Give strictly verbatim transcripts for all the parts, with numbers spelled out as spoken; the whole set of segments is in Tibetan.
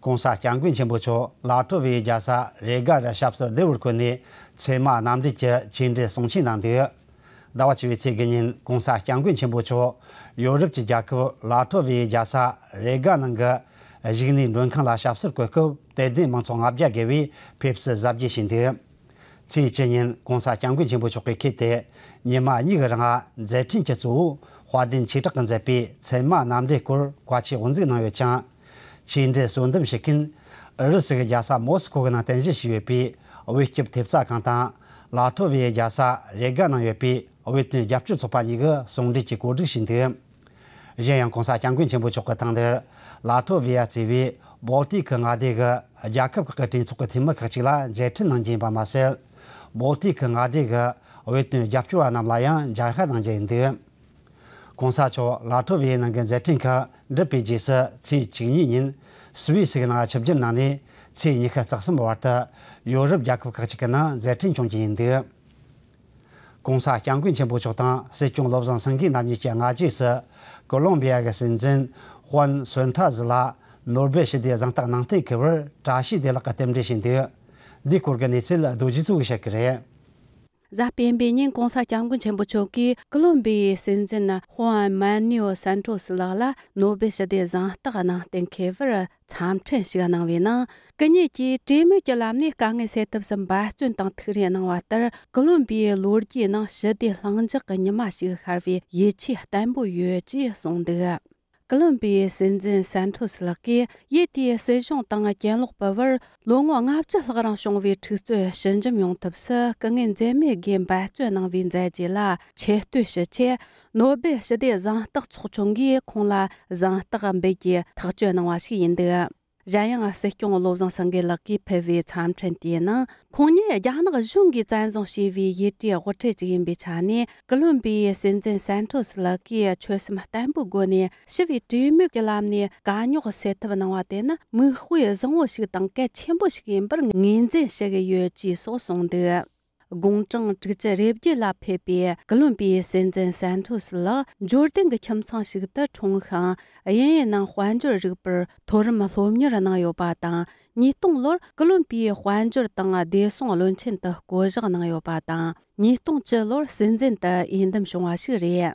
༸གོང་ས་༸སྐྱབས་མགོན་ཆེན་པོ་མཆོག་ལ་ཊོ་ཝི་ཡའི་རྒྱལ་ས་རེ་གཱ་རུ་ཞབས་སོར་བདེ་བར་འཁོད་ནས་ཚད་མ་རྣམ་འགྲེལ་གྱི་ཆོས་འབྲེལ་གསུང་ཆོས་གནང་འདུག་ཟླ་བ་བཅུ་པའི་ཚེས་དགུ་ཉིན་༸གོང་ས་༸སྐྱབས་མགོན་ཆེན་པོ་མཆོག་ཡོ་རོབ་ཀྱི་རྒྱལ་ཁབ་ལ་ཊོ་ཝི་ཡའི་རྒྱལ་ས་རེ་གཱ་ནང་གི་བཞུགས་གནས་མགྲོན་ཁང་ལ་ཞབས་སོར་བཀོད་སྐབས་དད་ལྡན་མང་ཚོགས་ལྔ་བརྒྱ་བརྒལ་བས་ཕེབས་བསུ་གཟབ་རྒྱས་བྱས་འདུག་ཚེས་བཅུ་ཉིན་༸གོང་ས་༸སྐྱབས་མགོན་ཆེན་པོ་མཆོག་གིས་འཁེལ་ཏེ་ཉི་མ་གཉིས་ཀྱི་རིང་མཛད་འཕྲིན་གྱི་གཙོ་བོ་དཔལ་ལྡན་ཆོས་གྲགས་ཀྱིས་མཛད་པའི་ཚད་མ་རྣམ་འགྲེལ་སྐོར་བཀའ་ཆོས་དབུ་འཛུགས་གནང་ཡོད་ཅིང་། ཆོས་འབྲེལ་གསོལ་འདེབས་ཞུ་མཁན་ཨུ་རུ་སུ་གི་རྒྱལ་ས་མོ་སི་ཁོ་གི་ནང་རྟེན་གཞི་བྱས་ཡོད་པའི་བོད་སྐྱབས་ཐེབས་རྩ་ཁང་དང་ལ་ཊོ་ཝི་ཡའི་རྒྱལ་ས་རེ་གཱ་ནང་ཡོད་པའི་བོད་དོན་རྒྱབ་སྐྱོར་ཚོགས་པ་གཉིས་ཀྱིས་ཟུང་འབྲེལ་གྱིས་གོ་སྒྲིག་བྱས་འདུག་གཞན་ཡང་༸གོང་ས་༸སྐྱབས་མགོན་ཆེན་པོ་མཆོག་གིས་ཐེངས་འདིར་ལ་ཊོ་ཝི་ཡ་གཙོས་པའི་བོལ་ཏིག་གི་མངའ་སྡེ་གི་རྒྱལ་ཁབ་ཁག་གི་གྲོས་ཚོགས་ཀྱི་འཐུས་མི་ཁག་ཅིག་ལ་མཇལ་འཕྲད་གནང་རྒྱུ་ཡིན་པ་མ་ཟད། བོལ་ཏིག་གི་མངའ་སྡེ་གི་བོད་དོན་རྒྱབ་སྐྱོར་བ་རྣམས་ལ་ཡང་མཇལ་ཁ་གནང་རྒྱུ་ཡིན་འདུག ༸གོང་ས་མཆོག་ལ་ཊོ་ཝི་ཡའི་ནང་གི་མཛད་འཕྲིན་ཁག་འགྲུབ་པའི་རྗེས་སུ་ཚེས་བཅུ་གཉིས་ཉིན་སུད་སི་གི་ནང་ཆིབས་བསྒྱུར་གནང་ནས་ཚེས་ཉི་ཤུ་རྩ་གསུམ་བར་དུ་ཡོ་རོབ་རྒྱལ་ཁབ་ཁག་ཅིག་གི་ནང་མཛད་འཕྲིན་སྐྱོང་རྒྱུ་ཡིན་འདུག ༸གོང་ས་༸སྐྱབས་མགོན་ཆེན་པོ་མཆོག་དང་སྲིད་སྐྱོང་བློ་བཟང་སེང་གེ་རྣམ་གཉིས་ཀྱི་སྔ་རྗེས་སུ་ཀོ་ལོམ་བི་ཡ་གི་སྲིད་འཛིན་ཧུའན་སོན་ཐ་ཟི་ལ་ནོ་སྦེལ་ཞི་བདེའི་གཟེངས་རྟགས་གནང་རྟེན་འཁེལ་བར་བཀྲ་ཤིས་བདེ་ལེགས་ཀྱི་རྟེན་འབྲེལ་ཞུས་འདུག་འདིའི་སྐོར་གྱི་གནས་ཚུལ་རྡོ་རྗེ་མཚོ་གིས་བཤད་ཀྱི་རེད། གཟའ་སྤེན་པའི་ཉིན་༸གོང་ས་༸སྐྱབས་མགོན་ཆེན་པོ་མཆོག་གིས་ཀོ་ལོམ་བི་ཡའི་སྲིད་འཛིན་ཧུའན་མཱ་ནུ་ཨེལ་སན་ཏོ་སི་ལགས་ལ་ནོ་སྦེལ་ཞི་བདེའི་གཟེངས་རྟགས་གནང་རྟེན་འཁེལ་བར་འཚམས་འཕྲིན་ཞིག་གནང་བའི་ནང་། སྐུ་ཉིད་ཀྱིས་གྲོས་མོལ་གྱི་ལམ་ནས་དཀའ་ངལ་སེལ་ཐབས་སུ་འབད་བརྩོན་དང་ཐུགས་རེ་གནང་བ་ལྟར། ཀོ་ལོམ་བི་ཡའི་ལོ་རྒྱུས་ནང་ཞི་བདེ་ལྷིང་འཇགས་ཀྱི་ཉི་མ་ཞིག་ཤར་བའི་ཡིད་ཆེས་བརྟན་པོ་ཡོད་ཅེས་གསུངས་འདུག་ཀོ་ལོམ་བི་ཡའི་སྲིད་འཛིན་སན་ཏོ་སི་ལགས་ཀྱིས་ཡུལ་དེའི་སྲིད་གཞུང་དང་གྱེན་ལོག་པའི་བར་ལོ་ངོ་ལྔ་བཅུ་ལྷག་རིང་བྱུང་བའི་འཁྲུག་རྩོད་ཞི་འཇམ་ཡོང་ཐབས་སུ་སྐུ་ངལ་འཛེམས་མེད་སྒོས་འབད་བརྩོན་གནང་བའི་མཛད་རྗེས་ལ་ཆེ་བསྟོད་ཞུ་ཆེད། ནོ་སྦེལ་ཞི་བདེའི་གཟེངས་རྟགས་ཚོགས་ཆུང་གིས་ཁོང་ལ་གཟེངས་རྟགས་འབུལ་རྒྱུའི་ཐག་གཅོད་གནང་བ་ཞིག་ཡིན་འདུག་གཞན་ཡང་སྲིད་སྐྱོང་བློ་བཟང་སེང་གེ་ལགས་ཀྱིས་ཕུལ་བའི་འཚམས་འཕྲིན་དེའི་ནང་། ཁོང་ཉིད་རྒྱ་ནག་གཞུང་གིས་བཙན་བཟུང་བྱས་པའི་ཡུལ་གྲུའི་དབུ་ཁྲིད་ཅིག་ཡིན་པའི་ཆ་ནས། ཀོ་ལོམ་བི་ཡའི་སྲིད་འཛིན་སན་ཏོ་སི་ལགས་ཀྱིས་ཆོད་སེམས་བརྟན་པོའི་སྒོ་ནས་ཞི་བའི་གྲོས་མོལ་གྱི་ལམ་ནས་དཀའ་རྙོག་སེལ་ཐབས་གནང་བ་དེ་ནི་མིག་དཔེ་བཟང་བོ་ཞིག་དང་གལ་ཆེན་པོ་ཞིག་ཡིན་པར་ངོས་འཛིན་ཞུ་གི་ཡོད་ཅེས་སོགས་གསུངས་འདུག་དགུང་གྲངས་དྲུག་ཅུ་རེ་བརྒྱད་ལ་ཕེབས་པའི་ཀོ་ལོམ་བི་ཡའི་སྲིད་འཛིན་སན་ཏོ་སི་ལགས་འབྱོར་ལྡན་གྱི་ཁྱིམ་ཚང་ཞིག་ཏུ་འཁྲུངས་ཤིང་། དབྱིན་ཡུལ་ནང་དཔལ་འབྱོར་རིག་པར་མཐོ་རིམ་སློབ་གཉེར་གནང་ཡོད་པ་དང་། ཉིས་སྟོང་ལོར་ཀོ་ལོམ་པིའི་དཔལ་འབྱོར་དང་བདེ་སྲུང་བློན་ཆེན་དུ་བསྐོ་གཞག་གནང་ཡོད་པ་དང་། ཉིས་སྟོང་བཅུ་ལོར་སྲིད་འཛིན་དུ་འོས་འདེམས་བྱུང་བ་ཞིག་རེད།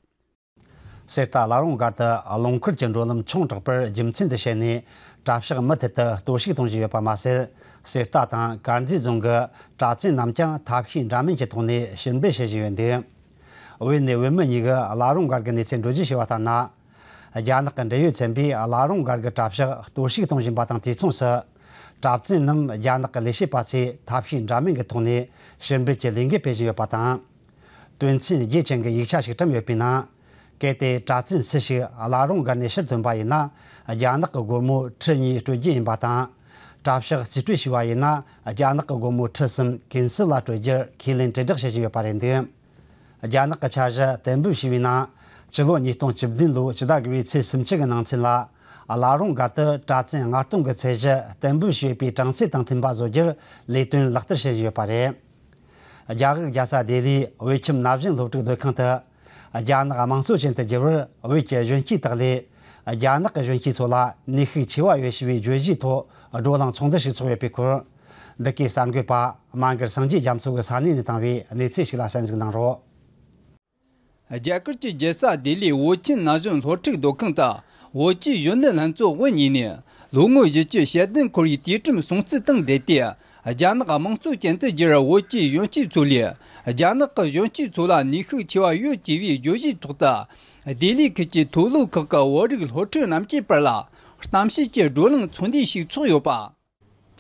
གསེར་རྟ་བླ་རུང་སྒར་དུ་རླངས་འཁོར་གྱི་འགྲོ་ལམ་ཆུང་དྲགས་པར་རྒྱུ་མཚན་དུ་བྱས་ནས་གྲྭ་ཤག་མུ་མཐུད་དུ་གཏོར་བཤིག་གཏོང་བཞིན་ཡོད་པ་མ་ཟད། གསེར་རྟ་དང་དཀར་མཛེས་རྫོང་གི་གྲྭ་བཙུན་རྣམས་ཀྱང་ཐབས་ཤེས་འདྲ་མིན་གྱི་ཐོག་ནས་ཕྱིར་འབུད་བྱེད་བཞིན་ཡོད་འདུག་བོད་ནས་བོད་མི་གཉིས་ཀྱིས་བླ་རུང་སྒར་གྱི་གནས་ཚུལ་འགྲོ་རྒྱུ་ཞུ་བ་ལྟར་ན། རྒྱ་ནག་གི་འབྲེལ་ཡོད་ཚན་པས་བླ་རུང་སྒར་གྱི་གྲྭ་ཤག་གཏོར་བཤིག་གཏོང་བཞིན་པ་དང་། དུས་མཚུངས་སུ། གྲྭ་བཙུན་རྣམས་རྒྱ་ནག་གི་ལས་བྱེད་པ་ཚོས་ཐབས་ཤེས་འདྲ་མིན་གྱི་ཐོག་ནས་ཕྱིར་འབུད་ཀྱི་ལས་འགུལ་སྤེལ་བཞིན་ཡོད་པ་དང་། དོན་ཚན་བརྒྱད་ཅན་གྱི་ཡིག་ཆ་ཞིག་བཀྲམ་ཡོད་པའི་ནང་། གལ་ཏེ་གྲྭ་བཙུན་སུ་ཞིག་བླ་རུང་སྒར་ནས་ཕྱིར་ཐོན་པ་ཡིན་ན། རྒྱ་ནག་གི་སྒོར་མོ་ཁྲི་གཉིས་སྤྲོད་རྒྱུ་ཡིན་པ་དང་། གྲྭ་ཤག་རྩིས་སྤྲོད་བྱས་པ་ཡིན་ན། རྒྱ་ནག་གི་སྒོར་མོ་ཁྲི་གསུམ་ཀུན་སྤྱོད་ལ་སྤྲོད་རྒྱུར་ཁས་ལེན་དྲིལ་བསྒྲགས་བྱེད་བཞིན་ཡོད་པ་རེད་འདུག་རྒྱ་ནག་གི་འཆར་གཞི་གཏན་འབེབས་བྱས་པའི་ནང་། སྤྱི་ལོ་ཉིས་སྟོང་བཅུ་བདུན་ལོའི་ཕྱི་ཟླ་དགུ་པའི་ཚེས་སུམ་ཅུ་གི་ནང་ཚུན་ལ། བླ་རུང་སྒར་དུ་གྲྭ་བཙུན་ལྔ་སྟོང་གི་ཚད་གཞི་གཏན་འབེབས་བྱས་པའི་གྲངས་ཚད་དང་མཐུན་པ་བཟོ་རྒྱུར་ལས་དོན་ལག་བསྟར་བྱེད་བཞིན་ཡོད་པ་རེད། རྒྱ་གར་རྒྱལ་ས་ལྡི་ལིའི་བོད་ཁྱིམ་ན་གཞོན་སློབ་ཕྲུག་སྡོད་ཁང་དུ། རྒྱ་ནག་དམངས་གཙོ་ཅན་དུ་འགྱུར་བར་བོད་ཀྱི་གཞོན་སྐྱེས་དག་ལས། རྒྱ་ནག་གི་གཞོན་སྐྱེས་ཚོ་ལ་ནུས་ཤུགས་ཆེ་བ་ཡོད་ཞེས་པའི་བརྗོད་གཞིའི་ཐོག་བགྲོ་གླེང་ཚོགས་འདུ་ཞིག་ཚོགས་ཡོད་པའི་སྐོར། འདི་གའི་གསར་འགོད་པ་དམངས་སྒར་སངས་རྒྱས་རྒྱ་མཚོ་གིས་ས་གནས་ནས་བཏང་བའི་གནས་ཚུལ་ཞིག་ལ་གསན་གཟིགས་གནང་རོགས། རྒྱ་གར་གྱི་རྒྱལ་ས་ལྡི་ལིའི་བོད་ཁྱིམ་ན་གཞོན་སློབ་ཕྲུག་སྡོད་ཁང་དུ། བོད་ཀྱི་གཞོན་ནུ་ལྷན་ཚོགས་དབུ་བརྙེས་ནས། ལོ་ངོ་བཞི་བཅུ་ཞེ་བདུན་འཁོར་བའི་དུས་དྲན་སྲུང་བརྩི་བཏང་འབྲེལ་ཏེ། རྒྱ་ནག་དམངས་གཙོ་ཅན་དུ་འགྱུར་བོད་ཀྱི་གཞོན་སྐྱེས་ཚོ་ལས། རྒྱ་ནག་གི་གཞོན་སྐྱེས་ཚོ་ལ་ནུས་ཤུགས་ཆེ་བ་ཡོད་ཅེས་པའི་བརྗོད་གཞིའི་ཐོག་ཏུ། ལྡི་ལི་ཁུལ་གྱི་མཐོ་སློབ་ཁག་གི་བོད་རིགས་སློབ་ཕྲུག་རྣམས་ཀྱི་བར་ལ། གཏམ་བཤད་ཀྱི་བགྲོ་གླེང་ཚོགས་འདུ་ཞིག་ཚོགས་ཡོད་པ།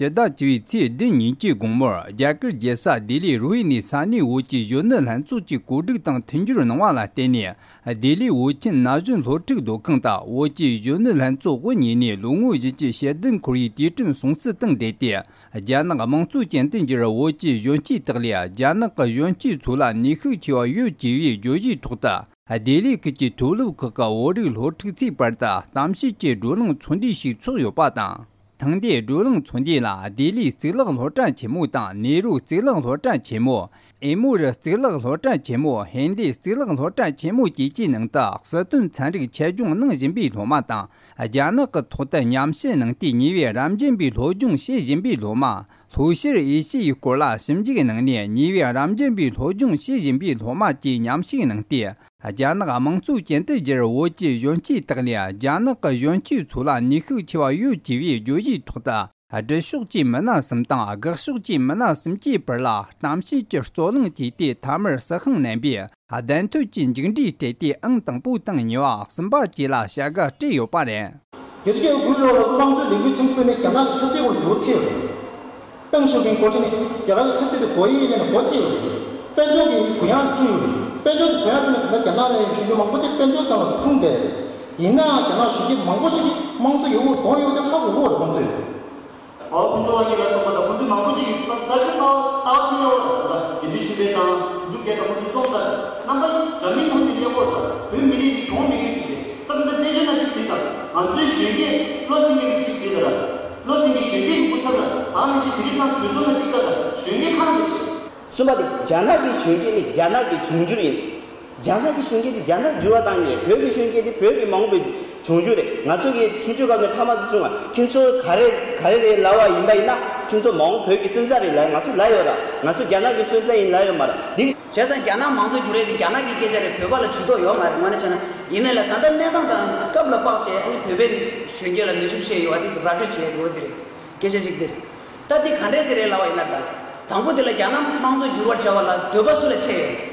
སྤྱི་ཟླ་བཅུ་པའི་ཚེས་བདུན་ཉིན་གྱི་དགོང་མོར་རྒྱ་གར་རྒྱལ་ས་ལྡི་ལིའི་རོ་ཧི་ནི་ས་གནས་བོད་ཀྱི་གཞོན་ནུ་ལྷན་ཚོགས་ཀྱིས་གོ་སྒྲིག་དང་མཐུན་འགྱུར་གནང་བ་ལ་བརྟེན་ནས། ལྡི་ལིའི་བོད་ཁྱིམ་ན་གཞོན་སློབ་ཕྲུག་སྡོད་ཁང་དུ་བོད་ཀྱི་གཞོན་ནུ་ལྷན་ཚོགས་དབུ་བརྙེས་ནས་ལོ་ངོ་བཞི་བཅུ་ཞེ་བདུན་འཁོར་བའི་དུས་དྲན་སྲུང་བརྩི་དང་འབྲེལ་ཏེ། རྒྱ་ནག་དམངས་གཙོ་ཅན་དུ་འགྱུར་བོད་ཀྱི་གཞོན་སྐྱེས་དག་ལས། རྒྱ་ནག་གི་གཞོན་སྐྱེས་ཚོ་ལ་ནུས་ཤུགས་ཆེ་བ་ཡོད་ཅེས་པའི་བརྗོད་གཞིའི་ཐོག་ཏུ། ལྡི་ལི་ཁུལ་གྱི་མཐོ་སློབ་ཁག་གི་བོད་རིགས་སློབ་ཕྲུག་ཚོའི་བར་དུ་གཏམ་བཤད་ཀྱི་བགྲོ་གླེང་ཚོགས་འདུ་ཞིག་ཚོགས་ཡོད་པ་དང་། ཐང་དེ་བགྲོ་གླེང་ཚོགས་འདུ་ལ་ལྡི་ལིའི་གཙུག་ལག་སློབ་གྲྭ་ཆེན་མོ་དང་ནེ་རུ་གཙུག་ལག་སློབ་གྲྭ་ཆེན་མོ། ཨེ་མོ་རི་གཙུག་ལག་སློབ་གྲྭ་ཆེན་མོ། ཧན་དེ་གཙུག་ལག་སློབ་གྲྭ་ཆེན་མོ་བཅས་ཀྱི་ནང་དུ་སྲིད་དོན་ཚན་རིག་ཆེད་སྦྱོང་གནང་བཞིན་པའི་སློབ་མ་དང་། རྒྱ་ནག་གི་ཐོག་ཏུ་ཉམས་ཞིབ་གནང་སྟེ་ཉེ་བའི་རབས་འབྱམས་པའི་སློབ་སྦྱོང་བྱེད་བཞིན་པའི་སློབ་མ། ལྷོ་ཤར་ཨེ་ཤི་ཡའི་སྐོར་ལ་ཞིབ་འཇུག་གནང་ནས་ཉེ་བའི་རབས་འབྱམས་པའི་སློབ་སྦྱོང་བྱེད་བཞིན་པའི་སློབ་མ་བཅས་མཉམ་ཞུགས་གནང་སྟེ། རྒྱ་ནག་དམངས་གཙོ་ཅན་དུ་བསྒྱུར་བོད་ཀྱི་གཞོན་སྐྱེས་དག་ལས་རྒྱ་ནག་གི་གཞོན་སྐྱེས་ཚོ་ལ་ནུས་ཤུགས་ཆེ་བ་ཡོད་ཅེས་པའི་བརྗོད་གཞིའི་ཐོག་ཏུ། སྒྲིལ་ཤོག་གི་མི་སྣ་གསུམ་དང་དགག་ཤོག་གི་མི་སྣ་གསུམ་གྱི་བར་ལ་གཏམ་བཤད་ཀྱི་རྩོད་གླེང་བྱས་ཏེ། ཐ་མར་སི་ཧང་རྣམ་པས་བདེན་དོན་གྱི་མཇུག་འབྲས་སྤྲད་དེ་ཨང་དང་པོ་དང་གཉིས་པ་གསུམ་པ་བཅས་ལ་བྱ་དགའ་སྤྲད་ཡོད་པ་རེད། བརྒྱད་ཅུ་གྱ་དགུའི་ལོ་ལ་དམངས་གཙོའི་ལས་འགུལ་ཆེན་པོ་ནི་རྒྱ་ནག་གི་ཆབ་སྲིད་འོག་འགྱུར་བ་ཕྱིན་ཡོད་རེད། ཏེང་ཞའོ་ཕིང་འགོ་ཁྲིད་ནས་རྒྱ་གར་གྱི་ཆབ་སྲིད་དེ་འགོ་ཡི་ཡིན་ནས་འགོ་ཁྲིད་ཡོད་རེད། དཔལ་འབྱོར་གྱི་གུ་ཡངས་སུ་བསྐྲུན་ཡོད་རེད། དཔལ་འབྱོར་གྱི་གུ་ཡངས་བསྐྲུན་ནས་ད་ལྟ་རྒྱ་ནག་ནས་གཞོན་སྐྱེས་མང་པོ་ཅིག་དཔལ་འབྱོར་སྒང་ལ་ཐོན་བསྡད་རེད། ཡིན་ནའང་རྒྱ་ནག་གཞོན་སྐྱེས་མང་པོ་ཞིག་གིས་དམངས་གཙོ་ཡོད་དགོས་དོན་ཡོད་དེ་ཧ་གོ་གི་རེད་ཁོང་ཚོས། ཨོ་ཁོང་ཚོ་བ་གི་ལ་སོགས་པ་དང་ཁོང་ཚོས་མང་པོ་ཅིག་གིས་ས་ས་ཆ་ས་ལྟ་བ་ཐོན་ཡོད་རེད། ད་དགེ་འདུན་ཆོས་འཕེལ་དང་དོན་གྲུབ་རྒྱལ་དང་ཁོང་ཚོ་བཙོང་ད་རྣམ་པ་འདྲ་མིན་ཐོན་པའི་གནས་སྐོར་དང་བོད་མི་རིགས་ཀྱི་གྱོང་མི་དགོས་ཅིག་རེད། ད་ལྟ་བཙན་བྱོལ་ནང་གཅིག་ཟིན་དང་ང་ཚོའི་གཞོན་སྐྱེས་བློ་སེང་གི་གཅིག་ཟིན་ད་ར། བློ་སེང་གི་གཞོན་སྐྱེས་ཀྱི་སྐུ་ཚབ་ལ་ད་ནི་ཞིག་དེ་རིང་སང་གྲོས་ཚོགས་ནང་གཅིག་ལྟ་དང་གཞོན་སྐྱེས་ཁང་དེ་ཞིག་གསུམ་པ་དེ་རྒྱ་ནག་གི་གཞོན་སྐྱེས་ནི་རྒྱ་ནག་གི་འབྱུང་འགྱུར་ཡིན། རྒྱ་ནག་གི་གཞོན་སྐྱེས་དེ་རྒྱ་ནག་འགྱུར་བ་བཏང་ཉེ་རེད། བོད་ཀྱི་གཞོན་སྐྱེས་དེ་བོད་ཀྱི་མ་འོངས་པའི་འབྱུང་འགྱུར་རེད། ང་ཚོ་གི་ཆུང་ཆུང་སྐབས་ནས་ཕ་མ་ཚོ་གསུང་བ་ཁྱེད་ཚོ་ག་རེ་ག་རེ་རེད་ལབ་པ་ཡིན་པ་ཡིན་ན་ཁྱེད་ཚོ་མ་འོངས་བོད་ཀྱི་སོན་རྩ་རེད་ལབ། ང་ཚོ་ལབ་ཡོད་ར། ང་ཚོ་རྒྱ་ནག་གི་སོན་རྩ་ཡིན་ལབ་ཡོད་མ་རེད། འདི་བྱས་ཙང་རྒྱ་ནག་མང་གཙོ་འགྱུར་རེད་དེ་རྒྱ་ནག་གི་སྐད་ཆ་རེད། བོད་པ་ལ་ཇུས་གཏོགས་ཡོད་མ་རེད། དངོས་གནས་བྱས་ན་ཡིན་ནའི་ལ་ད་ལྟ་གནས་སྟངས་དང་སྐབས་ལ་དཔག་བྱས་ཨ་ནི་བོད་པའི་གཞོན་སྐྱེས་ལ་ནུས་ཤུགས་བཤད་ཡོད་པ་དེ་ར་སྤྲོད་བྱས་ཡོད་དེ་རེད། སྐད་ཆ་གཅིག་འདིར། ད་འདི་ག་འདྲས་ཟེར་རེད་ལབ་པ་ཡིན་ན་ད། དང་པོ་འདི་ལ་རྒྱ་ནག་དམངས་གཙོ་འགྱུར་བར་བྱ་བ་ལ་འདོད་པ་སུ་ལ་ཆེ་ཡོད།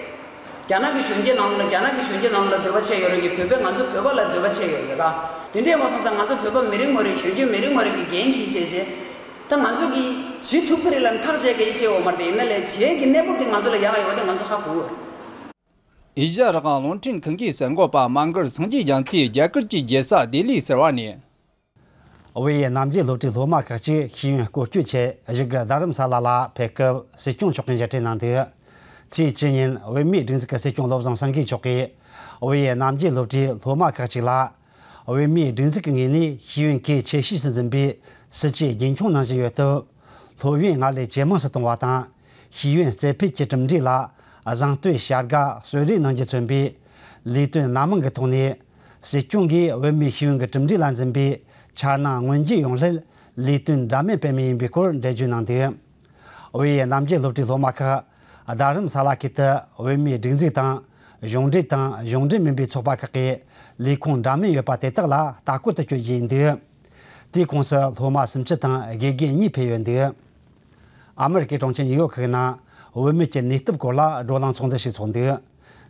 རྒྱ་ནག་གི་གཞོན་སྐྱེས་ནང་ལ་རྒྱ་ནག་གི་གཞོན་སྐྱེས་ནང་ལ་འདོད་པ་ཆེ་ཡོད་རེད་ཀྱི་བོད་པས་ང་ཚོ་བོད་པ་ལ་འདོད་པ་ཆེ་ཡོད་རེད་ལ། དེ་འདྲས་མ་སོང་ཙང་ང་ཚོ་བོད་པ་མི་རེ་ངོ་རེ་གཞོན་སྐྱེས་མི་རེ་ངོ་རེ་གི་འགན་འཁྱེར་བྱས་བྱས། ད་ང་ཚོ་གི་བྱེད་ཐུབ་ཀྱི་རེད་ལ་ཐག་བཅད་ཀྱི་ཤེས་འོ་མར་དེ་ཡིན་ན་ལས་བྱེད་ཀྱི་གནས་བབ་དེ་ང་ཚོ་ལ་ཡག་ཡོད་དེ་ང་ཚོ་ཧ་གོ་གི་རེད། ཨེ་ཤ་ཡ་རང་དབང་རླུང་འཕྲིན་ཁང་གི་གསར་འགོད་པ་མ་གར་སངས་རྒྱས་རྒྱ་མཚོས་རྒྱ་གར་གྱི་རྒྱལ་ས་ལྡི་ལི་ཟེར་བ་ནས། དབུས་རྣམ་རྒྱལ་སློབ་གྲྭའི་སློབ་མ་ཁག་ཅིག་ཤེས་ཡོན་སྐོར་སྐྱོད་ཆེད་བཞུགས་སྒར་རྡ་རམ་ས་ལ་ལ་ཕེབས་སྐབས་སྲིད་སྐྱོང་མཆོག་གིས་མཇལ་འཕྲད་གནང་འདུག། ཚེས་བཅུ་ཉིན་བོད་མིའི་སྒྲིག་འཛུགས་ཀྱི་སྲིད་སྐྱོང་བློ་བཟང་སེང་གེ་མཆོག་གིས་དབུས་རྣམ་རྒྱལ་སློབ་གྲྭའི་སློབ་མ་ཁག་ཅིག་ལ། བོད་མིའི་སྒྲིག་འཛུགས་ཀྱི་ངོས་ནས་ཤེས་ཡོན་གལ་ཆེ་ཤོས་སུ་འཛིན་པའི་སྲིད་ཇུས་རྒྱུན་འཁྱོངས་གནང་བཞིན་ཡོད་སྟབས། སློབ་ཡོན་སྔར་ལས་ཇེ་མང་དུ་གཏོང་བ་དང་། ཤེས་ཡོན་རྩེ་ཕུད་ཀྱི་གྲུབ་འབྲས་ལ་གཟེངས་བསྟོད་བྱ་དགའ་གསོལ་རས་གནང་རྒྱུ་མཚོན་པའི་ལས་དོན་སྣ་མང་གི་ཐོག་ནས། སྲིད་སྐྱོང་གིས་བོད་མིའི་ཤེས་ཡོན་གྱི་གྲུབ་འབྲས་ལ་འཛིན་པའི་འཆར་སྣང་མངོན་འགྱུར་ཡོང་སླད་ལས་དོན་འདྲ་མིན་སྤེལ་མུས་ཡིན་པའི་སྐོར་འགྲེལ་བརྗོད་གནང་འདུག། དབུས་རྣམ་རྒྱལ་སློབ་གྲྭའི་སློབ་མ་ཁག་རྡ་རམ་ས་ལ་ཁུལ་དུ་བོད་མིའི་སྒྲིག་འཛུགས་དང་གཞུང་འབྲེལ་དང་གཞུང་འབྲེལ་མིན་པའི་ཚོགས་པ་ཁག་གི་ལས་ཁུངས་འདྲ་མིན་ཡོད་པ་དེ་དག་ལ་ལྟ་སྐོར་དུ་བསྐྱོད་རྒྱུ་ཡིན་འདུག། དེའི་ཁོངས་སུ་སློབ་མ་སུམ་ཅུ་དང་དགེ་རྒན་གཉིས་ཕེབས་ཡོད་འདུག། ཨ་མི་རི་ཀའི་གྲོང་ཁྱེར་ནིའུ་ཡོག་ཁུལ་ནང་བོད་མི་གྱི་ནུས་སྟོབས་སྐོར་ལ་བགྲོ་གླེང་ཚོགས་འདུ་ཞིག་ཚོགས་འདུག།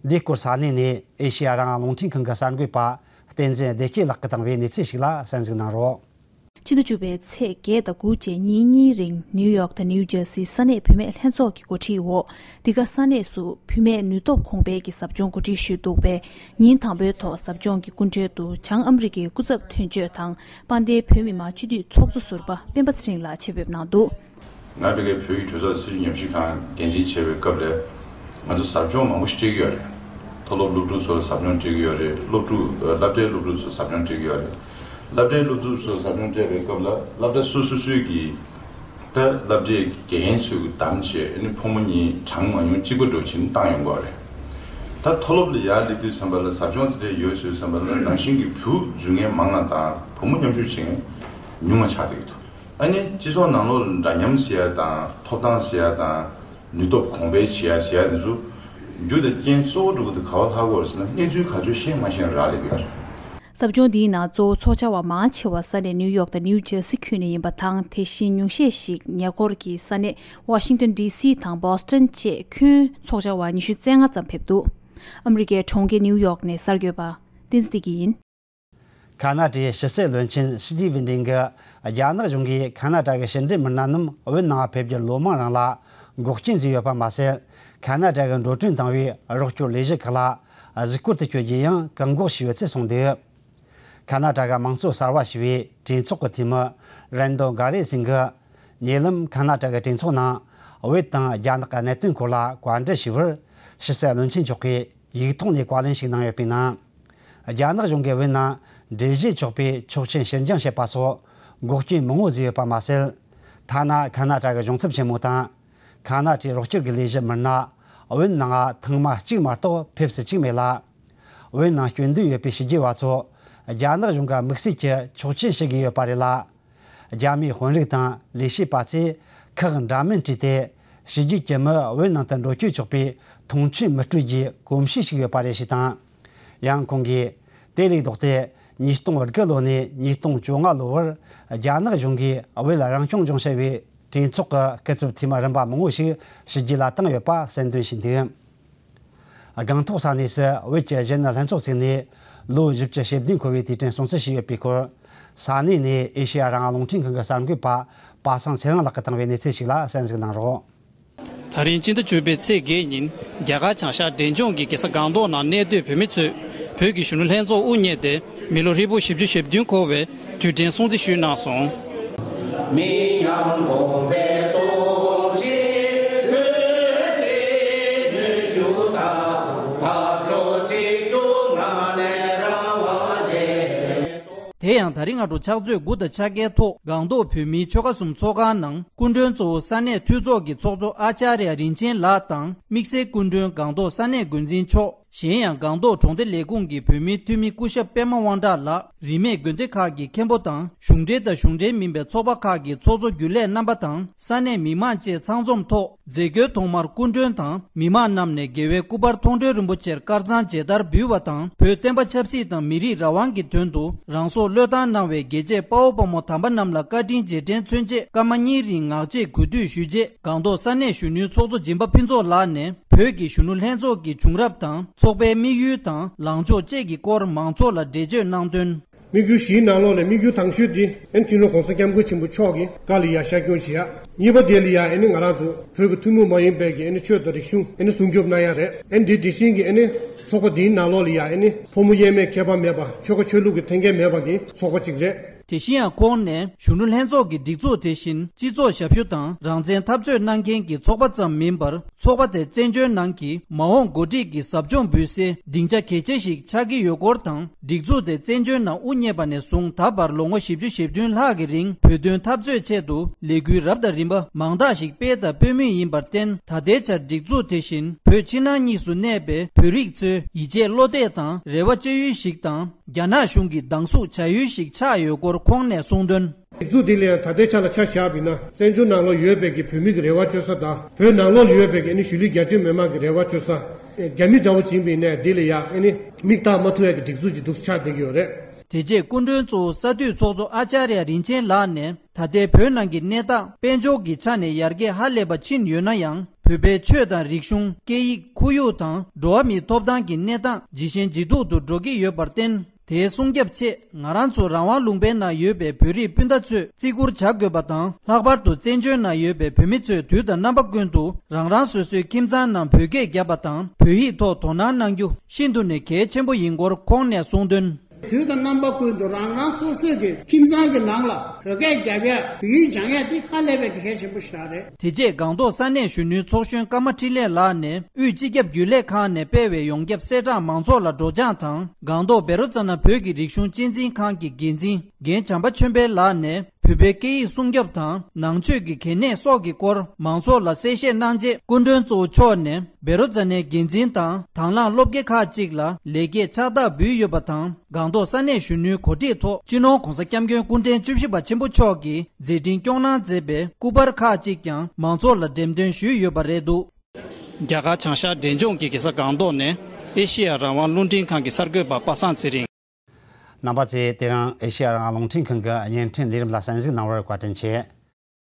འདིའི་སྐོར་ས་གནས་ནས་ཨེ་ཤེ་ཡ་རང་དབང་རླུང་འཕྲིན་ཁང་གི་གསར་འགོད་པ་བསྟན་འཛིན་བདེ་སྐྱིད་ལགས་ཀྱིས་བཏང་བའི་གནས་ཚུལ་ཞིག་ལ་གསན་གཟིགས་གནང་རོགས། ཕྱི་ཟླ་བཅུ་པའི་ཚེས་བརྒྱད་དང་དགུ་བཅས་ཉིན་གཉིས་རིང་ནིའུ་ཡོག་དང་ནིའུ་ཇར་སིའི་ས་གནས་བུད་མེད་ལྷན་ཚོགས་ཀྱི་འགོ་ཁྲིད་འོག་འདི་ག་ས་གནས་སུ་བུད་མེད་ནུས་སྟོབས་གོང་སྤེལ་གྱི་ཟབ་སྦྱོང་གོ་སྒྲིག་ཞུས་འདུག་པས། ཉིན་དང་པོའི་ཐོག་ཟབ་སྦྱོང་གི་སྐུ་མགྲོན་དུ་བྱང་ཨ་མི་རི་ཀའི་སྐུ་ཚབ་དོན་གཅོད་དང་དཔལ་ལྡན་བོད་མི་མང་སྤྱི་འཐུས་ཚོགས་གཙོ་ཟུར་པ་སྤེན་པ་ཚེ་རིང་ལགས་ཆེད་ཕེབས་གནང་འདུག། ང་ཕ་གིའི་བོད་ཀྱི་གྲོས་ཚོགས་སྲིད་བྱུས་ཉམས་ཞིབ་ཁང་འགན་འཛིན་བྱས་པའི་སྐབས་ལ་ང་ཚོ་ཟབ་སྦྱོང་མང་པོ་ཞིག་སྤྲད་ཀྱི་ཡོད་རེད། མཐོ་སློབ་སློབ་ཕྲུག་ཚོ་ལ་ཟབ་སྦྱོང་སྤྲད་ཀྱི་ཡོད་རེད། སློབ་ཕྲུག་སློབ་གྲྭའི་སློབ་ཕྲུག་ཚོ་ཟབ་སྦྱོང་སྤྲད་ཀྱི་ཡོད་རེད། སློབ་གྲྭའི་སློབ་ཕྲུག་ཚོ་ཟབ་སྦྱོང་སྤྲད་པའི་སྐབས་ལ་སློབ་གྲྭ་སོ་སོ་སོའི་གི་ད་སློབ་གྲྭའི་དགེ་རྒན་ཚོས་གདམ་བྱས་ཨ་ནི་ཕོ་མོ་གཉིས་གྲངས་མ་ཉུང་གཅིག་པ་འགྲོ་ཕྱིན་བཏང་ཡོང་གི་ཡོད་རེད། ད་མཐོ་སློབ་ལ་ཡར་སླེབས་དུས་ཙམ་པ་ལ་ཟབ་སྦྱོང་དེ་འདྲ་ཡོད་ཟེར་དུས་ཙམ་པ་ལ་ནང་བཞིན་གྱི་བུ་འཛུལ་མཁན་མང་བ་དང་བུ་མོ་མཉམ་ཞུགས་བྱེད་མཁན་ཉུང་བ་ཆགས་བསྡད་ཀྱི་འདུག། ཨ་ནི་སྤྱི་ཚོགས་ནང་ལོགས་ལ་འདྲ་མཉམ་ཟེར་ཡ་དང་ཐོབ་ཐང་ཟེར་ཡ་དང་ནུས་སྟོབས་གོང་འཕེལ་བྱེད་ཡ་ཟེར་ཡ་འདི་ཚོ་རྒྱུ་དང་རྐྱེན་གཙོ་བོ་གཙོ་བོ་དེ་ག་པར་ལྷག་གི་ཡོད་རེད་ཟེར་ན་གནས་ཚུལ་ག་ཚོད་ཤེས་མ་ཤེས་ལ་རག་ལས་ཀྱི་ཡོད་རེད། ཟབ་སྦྱོང་འདིའི་ནང་གཙོ་བོ་ཚོགས་བཅར་བ་མང་ཆེ་བ་ས་གནས་ནིའུ་ཡོག་དང་ནིའུ་ཇར་སི་ཁུལ་ནས་ཡིན་པ་དང་། དེ་བཞིན་ཉུང་ཤས་ཤིག་ཉེ་འཁོར་གྱི་ས་གནས་ཝ་ཤིང་ཏོན་ཌི་སི་དང་བོ་སི་ཊོན་བཅས་ཁྱོན་ཚོགས་བཅར་བ་ཉི་ཤུ་རྩ་ལྔ་ཙམ་ཕེབས་འདུག། ཨ་མི་རི་ཀའི་གྲོང་ཁྱེར་ནིའུ་ཡོག་ནས་གསར་འགོད་པ་བསྟན་འཛིན་བདེ་སྐྱིད་ཡིན། ཁ་ན་ཌའི་ཕྱི་སྲིད་བློན་ཆེན་སི་ཏི་ཝེན་ཌིན་གྱིས་རྒྱ་ནག་གཞུང་གིས་ཁ་ན་ཌ་གི་ཕྱི་འབྲེལ་མི་སྣ་རྣམས་བོད་ནང་ཕེབས་རྒྱུར་ལོ་མང་རིང་ལ་འགོག་རྐྱེན་བཟོས་ཡོད་པ་མ་ཟད། ཁ་ན་ཌ་གིས་འགྲོ་གྲོན་བཏང་བའི་རོགས་སྐྱོར་ལས་གཞི་ཁག་ལ་གཟིགས་སྐོར་དུ་བསྐྱོད་རྒྱུ་ཡང་བཀག་འགོག་བྱས་ཡོད་ཚུལ་གསུངས་འདུག། ཁ་ན་ཌ་གི་དམངས་གཙོ་གསར་པ་ཞེས་པའི་གྲོས་ཚོགས་ཀྱི་འཐུས་མི་རན་ཌོ་གྷ་རེ་སིང་གིས་ཉེ་ལམ་ཁ་ན་ཌ་གི་གྲོས་ཚོགས་ནང་བོད་དང་རྒྱ་ནག་གི་གནད་དོན་སྐོར་ལ་བཀའ་འདྲི་ཞུས་པར། ཕྱི་སྲིད་བློན་ཆེན་མཆོག་གིས་ཡིག་ཐོག་ནས་བཀའ་ལན་ཞིག་གནང་ཡོད་པའི་ནང་། རྒྱ་ནག་གཞུང་གིས་བོད་ནང་འགྲུལ་བཞུད་ཆོག་པའི་ཆོག་མཆན་ཕྱིར་འགྱངས་བྱས་པ་སོགས་ འགོག་རྐྱེན་མང་བོ་བཟོས་ཡོད་པ་མ་ཟད། ཐ་ན་ཁ་ན་ཏྲ་གི་གཞུང་ཚབ་ཆེན་མོ་དང་། ཁ་ན་ཏྲའི་རོགས་སྐྱོར་གྱི་ལས་གཞི་མི་སྣ་བོད་ནང་ཐེངས་མ་གཅིག་མ་གཏོགས་ཕེབས་སུ་བཅུག་མེད་ལ། བོད་ནང་སྐྱོན་འདོན་ཡོད་པའི་ཕྱི་རྒྱལ་བ་ཚོ་རྒྱ་ནག་གཞུང་ག་དམིགས་བསལ་གྱི་ཆོག་མཆན་ཞུ་གི་ཡོད་པ་རེད་ལ། རྒྱ་མིའི་དཔོན་རིགས་དང་ལས་བྱེད་པ་ཚོས་ཁག་འདྲ་མིན་བྲིས་ཏེ། ཕྱི་རྒྱལ་གྱི་མི་བོད་ནང་དུ་འགྲོ་སྐྱོད་ཆོག་པའི་མཐོང་ཆེན་མི་སྤྲོད་རྒྱུའི་གོམས་གཤིས་ཤིག་ཡོད་པ་རེད་ཞེས་དང་། ཡང་ཁོང་གིས། དེ་ལས་ལྡོག་སྟེ། ཉིས་སྟོང་དགུ་ལོ་ནས་ཉིས་སྟོང་བཅོ་ལྔ་ལོ་བར། རྒྱ་ནག་གཞུང་གིས་བོད་རང་སྐྱོང་ལྗོངས་ཞེས་པའི་གྲོས་ཚོགས་ཀྱི་སྐུ་ཚབ་འཐུས་མི་རིམ་པ་མང་བོ་ཞིག་ཕྱི་རྒྱལ་ལ་བཏང་ཡོད་པ་གསལ་འདོན་བྱས་འདུག། སྒང་ཏོག་ས་གནས་སུ་བོད་ཀྱི་གཞོན་ནུ་ལྷན་ཚོགས་བཙུགས་ནས་ལོ་བཞི་བཅུ་ཞེ་བདུན་འཁོར་བའི་དུས་དྲན་སྲུང་བརྩི་བྱས་ཡོད་པའི་སྐོར། ས་གནས་ནས་ཨེ་ཤེ་ཡ་རང་དབང་རླུང་འཕྲིན་ཁང་གི་གསར་འགོད་པ་པ་སངས་ཚེ་རིང་ལགས་ཀྱིས་བཏང་བའི་གནས་ཚུལ་ཞིག་ལ་གསན་གཟིགས་གནང་རོགས། ད་རིང་སྤྱི་ཟླ་བཅུ་པའི་ཚེས་བརྒྱད་ཉིན་རྒྱ་གར་བྱང་ཤར་འབྲས་ལྗོངས་ཀྱི་རྒྱལ་ས་སྒང་ཏོག་ནང་གནས་སྡོད་བོད་མི་ཚོས་བོད་ཀྱི་གཞོན་ནུ་ལྷན་ཚོགས་དབུ་བརྙེས་ཏེ་མི་ལོ་ཧྲིལ་པོ་བཞི་བཅུ་ཞེ་བདུན་འཁོར་བའི་དུས་དྲན་སྲུང་བརྩི་ཞུས་གནང་སོང་། མི་ཡང་དགོངས་པའི་རྟོགས་ཤིང་ལྷོད་དེ་ནུས་ཤུགས་དང་ཐབས་ལོ་གཅིག་ཏུ་ངང་ལས་རང་དབང་ལས། དེ་ཡང་ད་རིང་སྔ་དྲོ་ཕྱག་ཚོད་དགུ་དང་ཕྱེད་ཀའི་ཐོག་སྒང་ཏོག་བོད་མིའི་ཆོལ་ཁ་གསུམ་ཚོགས་ཁང་ནང་སྐུ་མགྲོན་གཙོ་བོ་ས་གནས་འཐུས་ཚོགས་ཀྱི་ཚོགས་གཙོ་ཨ་ཅཱརྱ་རིན་ཆེན་ལགས་དང་དམིགས་བསལ་སྐུ་མགྲོན་སྒང་ཏོག་ས་གནས་འགོ་འཛིན་མཆོག་གཞན་ཡང་སྒང་ཏོག་གྲོང་སྡེ་ལས་ཁུངས་ཀྱི་བོད་མིའི་འཐུས་མི་སྐུ་ཞབས་པད་མ་དབང་གྲགས་ལགས། རིས་མེད་དགོན་སྡེ་ཁག་གི་མཁན་པོ་དང་གཞུང་འབྲེལ་དང་གཞུང་འབྲེལ་མིན་པའི་ཚོགས་པ་ཁག་གི་ཚོགས་གཙོ་རྒྱུན་ལས་རྣམ་པ་དང་ས་གནས་མི་མང་བཅས་ཚང་འཛོམས་ཐོག་མཛད་སྒོའི་ཐོག་མར་སྐུ་མགྲོན་དང་མི་མང་རྣམས་ནས་རྒྱལ་བའི་སྐུ་པར་མཐོང་གྲོལ་རིན་པོ་ཆེར་དཀར་གཙང་མཇལ་དར་འབུལ་བ་དང་། བོད་བསྟན་པ་ཆབ་སྲིད་དང་མི་རིགས་རང་དབང་གི་དོན་དུ་རང་སྲོག་བློས་བཏང་གནང་བའི་རྒྱལ་གཅེས་དཔའ་བོ་དཔའ་མོ་དམ་པ་རྣམས་ལ་བཀའ་དྲིན་རྗེས་དྲན་མཚོན་ཆེད་སྐར་མ་གཉིས་རིང་ངག་བཅད་གུས་འདུད་ཞུས་རྗེས། སྒང་ཏོག་ས་གནས་གཞོན་ནུའི་ཚོགས་གཙོ་སྦྱིན་པ་ཕུན་ཚོགས་ལགས་ནས་བོད་ཀྱི་གཞོན་ནུ་ལྷན་ཚོགས་ཀྱི་བྱུང་རབས་དང་ཚོགས་པའི་དམིགས་ཡུལ་དང་ལངས་ཕྱོགས་བཅས་ཀྱི་སྐོར་མང་ཚོགས་ལ་འགྲེལ་བརྗོད་གནང་དོན། དམིགས་ཡུལ་བཞིའི་ནང་ལོགས་ནས་དམིགས་ཡུལ་དང་ཤོས་འདི་ཨ་ནི་སྤྱི་ནོར་༸གོང་ས་༸སྐྱབས་མགོན་ཆེན་པོ་མཆོག་གིས་བཀའ་ལ་ཡ་ཤར་སྐྱོང་བྱེད་ཡ། གཉིས་པ་དེ་ལ་ཡ་ཨ་ནི་ང་རང་ཚོ་བོད་ཀྱི་ཐུན་མོང་མ་ཡིན་པའི་གི་ཨ་ནི་ཆོས་དང་རིག་གཞུང་ཨ་ནི་སྲུང་སྐྱོབ་གནང་ཡ་རེད། ཨ་ནི་འདི་དེ་བཞིན་གྱི་ཨ་ནི་ཚོགས་པ་འདིའི་ནང་ལོགས་ལ་ཡ་ཨ་ནི་ཕོ་མོ་དབྱེར་མེད་ཁྱད་པར་མེད་པ་ཆོལ་ཁ་ཆོས་ལུགས་ཀྱི་འཐེན་འཁྱེར་མེད་པ་གི་ཚོགས་པ་ཅིག་རེད། དེ་བཞིན་ཡང་ཁོང་ནས་གཞོན་ནུ་ལྷན་ཚོགས་ཀྱི་སྒྲིག་འཛུགས་དེ་བཞིན་སྤྱི་ཚོགས་ཞབས་ཞུ་དང་རང་བཙན་འཐབ་རྩོད་གནང་མཁན་གྱི་ཚོགས་པ་ཙམ་མིན་པར། ཚོགས་པ་དེ་བཙན་བྱོལ་ནང་གི་མ་འོངས་འགོ་ཁྲིད་ཀྱི་ཟབ་སྦྱོང་འབུལ་སའི་སྡིངས་ཆ་གལ་ཆེ་ཞིག་ཆགས་ཀྱི་ཡོད་སྐོར་དང་། སྒྲིག་འཛུགས་དེ་བཙན་བྱོལ་ནང་དབུ་བརྙེས་པ་ནས་བཟུང་ད་བར་ལོ་ངོ་བཞི་བཅུ་ཞེ་བདུན་ལྷག་གི་རིང་བོད་དོན་འཐབ་རྩོད་ཆེད་དུ་ལས་འགུལ་རབ་དང་རིམ་པ་མང་དག་ཞིག་སྤེལ་དང་སྤེལ་མུས་ཡིན་པར་བརྟེན། ད་ལྟའི་ཆར་སྒྲིག་འཛུགས་དེ་བཞིན་བོད་ཕྱི་ནང་གཉིས་སུ་གནས་པའི་བོད་རིགས་ཚོའི་ཡིད་ཆེས་བློ་གཏད་དང་རེ་བ་བཅོལ་ཡུལ་ཞིག་དང་། རྒྱ་ནག་གཞུང་གིས་སྡང་ཟུག་བྱ་ཡུལ་ཞིག་ཆགས་ཡོད་སྐོར་ཁོང་ནས་གསུངས་དོན། སྒྲིག་འཛུགས་འདི་ལ་ཡང་ད་ལྟའི་ཆ་ལ་ཆ་བཞག་པ་ཡིན་ན་བཙན་བྱོལ་ནང་ལོགས་ཡོད་པའི་གི་བོད་མི་གི་རེ་བ་བཅོལ་ས་དང་བོད་ནང་ལོགས་ལ་ཡོད་པའི་གི་ཨ་ནི་གཞིས་ལུས་རྒྱ་ཆེ་མི་མང་གི་རེ་བ་བཅོལ་ས། རྒྱ་མི་འདྲ་བོ་ཅིག་ཡིན་པ་ཡིན་ནའི་འདི་ལ་ཡང་ཨ་ནི་མིག་བལྟ་མ་ཐུབ་ཡ་གི་སྒྲིག་འཛུགས་ཅིག་འདུག་ཆགས་བསྡད་ཀྱི་ཡོད་རེད། དེ་རྗེས་སྐུ་མགྲོན་གཙོ་བོ་ས་འཐུས་ཚོགས་གཙོ་ཨ་ཅཱརྱ་རིན་ཆེན་ལགས་ནས་ད་ལྟའི་བོད་ནང་གི་གནས་སྟངས་དཔལ་འབྱོར་གྱི་ཆ་ནས་ཡར་རྒྱས་ཧ་ལས་པ་ཕྱིན་ཡོད་ན་ཡང་། བོད་པའི་ཆོས་དང་རིག་གཞུང་། སྐད་ཡིག་ཁོར་ཡུག་དང་འགྲོ་བ་མིའི་ཐོབ་ཐང་གི་གནས་སྟངས་ཇེ་ཞན་ཇེ་སྡུག་ཏུ་འགྲོ་གི་ཡོད་པར་བརྟེན། དེའི་སྲུང་སྐྱོབ་ཆེད་ང་རང་ཚོ་རང་དབང་ལུང་པའི་ནང་ཡོད་པའི་བོད་རིགས་སྤུན་ཟླ་ཚོས་བརྩི་བཀུར་བྱ་དགོས་པ་དང་། ལྷག་པར་དུ་བཙན་བྱོལ་ནང་ཡོད་པའི་བོད་མི་ཚོས་དུས་དང་རྣམ་པ་ཀུན་ཏུ་རང་རང་སོ་སོའི་ཁྱིམ་ཚང་ནང་བོད་སྐད་བརྒྱབ་པ་དང་བོད་ཡིག་ཐོག་དོ་སྣང་གནང་རྒྱུ་ཤིན་ཏུ་ནས་གལ་ཆེན་པོ་ཡིན་སྐོར་ཁོང་ནས་གསུངས་དོན། དུས་དང་རྣམ་པ་ཀུན་ཏུ་རང་རང་སོ་སོའི་གི་ཁྱིམ་ཚང་གི་ནང་ལ་བོད་སྐད་རྒྱབ་ཡ་བོད་ཡིག་སྦྱང་ཡ་དེ་ཧ་ལས་པའི་གི་གལ་ཆེན་པོ་ཞིག་རེད། དེ་རྗེས་སྒང་ཏོག་ས་གནས་གཞོན་ནུའི་ཚོགས་གཞོན་ཀརྨ་འཕྲིན་ལས་ལགས་ནས་དབུས་སྤྱི་ཁྱབ་རྒྱུན་ལས་ཁང་ནས་སྤེལ་བའི་ཡོངས་ཁྱབ་གསལ་བསྒྲགས་མང་ཚོགས་ལ་སྒྲོག་སྦྱང་དང་། སྒང་ཏོག་བཻ་རོ་ཙ་ན་བོད་ཀྱི་རིག་གཞུང་གཅེས་འཛིན་ཁང་གི་འགན་འཛིན་རྒན་བྱམས་པ་ཆོས་འཕེལ་ལགས་ནས་བོད་པའི་སྐད་ཡིག་སྲུང་སྐྱོབ་དང་ནང་ཆོས་ཀྱི་གལ་གནད་སོགས་ཀྱི་སྐོར་མང་ཚོགས་ལ་གསལ་བཤད་གནང་རྗེས། སྐུ་མགྲོན་གཙོ་བོ་མཆོག་ནས་བཻ་རོ་ཙ་ནའི་འགན་འཛིན་དང་དང་བླངས་སློབ་དགེ་ཁག་ཅིག་ལ་ལེགས་སྐྱེས་ཕྱག་རྟགས་འབུལ་ཡོད་པ་དང་། སྒང་ཏོག་ས་གནས་གཞོན་ནུའི་གོ་སྒྲིག་ཐོག་སྤྱི་ནོར་༸གོང་ས་༸སྐྱབས་མགོན་སྐུ་ཕྲེང་བཅུ་བཞི་པ་ཆེན་པོ་མཆོག་གིས་མཛད་འཕྲིན་སྐྱོང་གནང་མཛད་པའི་སྐུ་པར་ཁག་ཅིག་ཀྱང་མང་ཚོགས་ལ་འགྲེམས་སྟོན་ཞུས་ཡོད་པ་རེད་འདུག། རྒྱ་གར་བྱང་ཤར་འབྲས་ལྗོངས་ཀྱི་རྒྱལ་ས་སྒང་ཏོག་ནས་ཨེ་ཤེ་ཡ་རང་དབང་རླུང་འཕྲིན་ཁང་གི་གསར་འགོད་པ་པ་སངས་ཚེ་རིང་། རྣམ་པ་ཚོས་དེ་རིང་ཨེ་ཤེ་ཡ་རང་དབང་རླུང་འཕྲིན་ཁང་གི་བརྙན་འཕྲིན་ལས་རིམ་ལ་གསན་གཟིགས་གནང་བར་བཀའ་དྲིན་ཆེ།